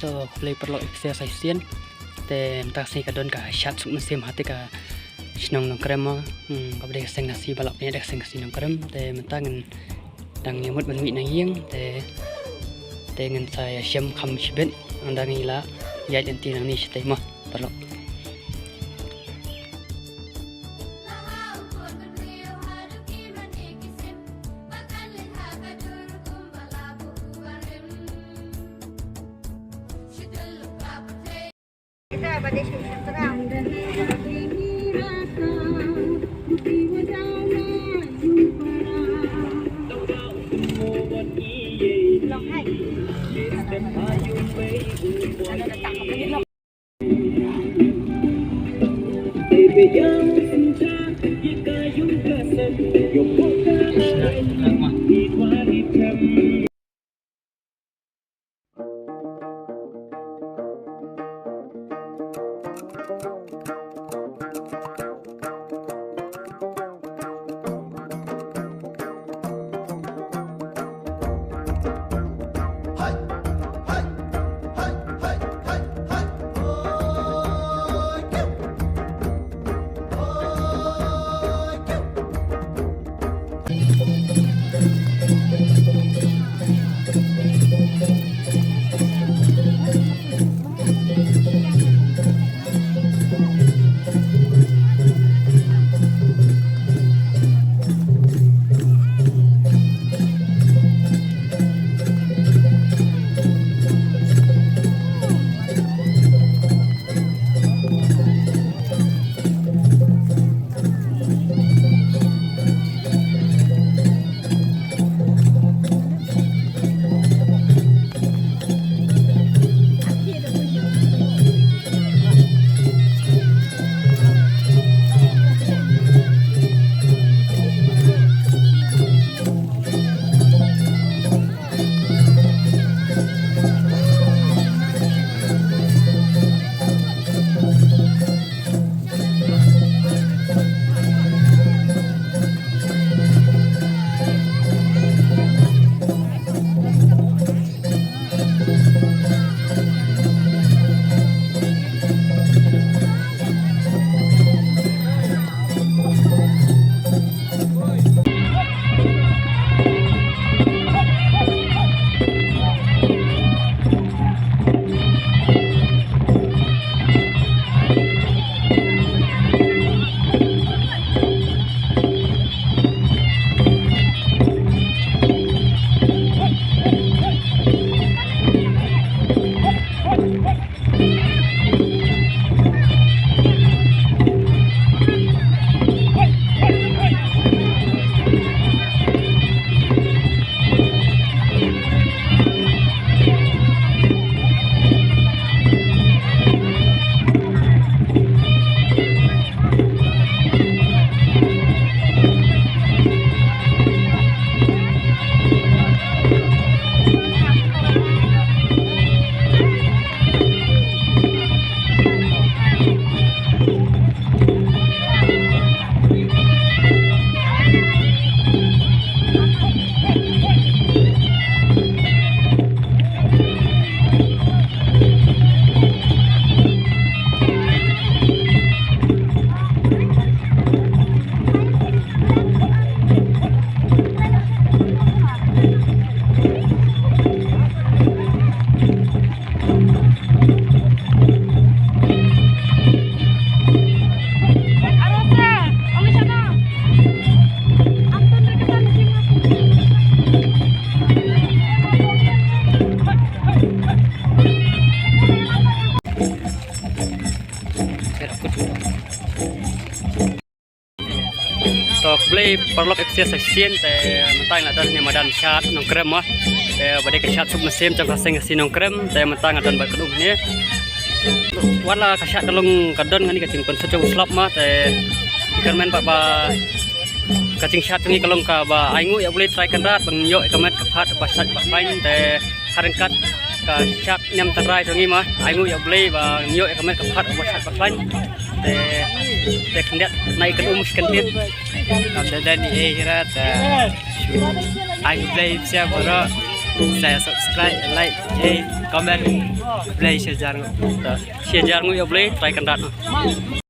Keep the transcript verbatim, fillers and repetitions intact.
To, khublei paralok ïa ka shisien. Te mynta ka sngi ka don ka shad suk mynsiem ha te ka shnong Nongkrem mo. Hmm, kaba dei ka seng Khasi ba lah pynïaid da ka seng Khasi Nongkrem. Te mynta ngan dang ïa mut ban mih na ïing te, te ngan sa ïa shem kham shibit. Ngan dang ïa la ïaid lynti nangne shatei mo paralok. To khublei paralok ïa ka shisien te mynta nga la don hangne madan shad Nongkrem mo. Te ba dei ka shad suk mynsiem jong ka seng Khasi Nongkrem te mynta nga don bad ka um hangne. Wat la ka shad ka long ka don hangne ka jingpynsuk jong u slap mo te kyrmen ba, ba ka jingshad jong ngi ka long kaba ainguh ïa U Blei Trai Kynrad ba ngin ïoh ïa ka met ka phad ba shait ba khlaiñ te ha ryngkat ka shad niam tynrai jong ngi mo, ainguh ïa U Blei ba ngin ïoh ïa ka met ka phad ba shait ba khlaiñ. Te, te khyndiat na i kan um shi kyntien. Kam da dan i ei hi ra ta. Ai U Blei ïa phi baroh. Sa subscribe, like, eh, comment. Blei sha jar ngut. Sha jar ngut ïa Blei, trai Kynrad.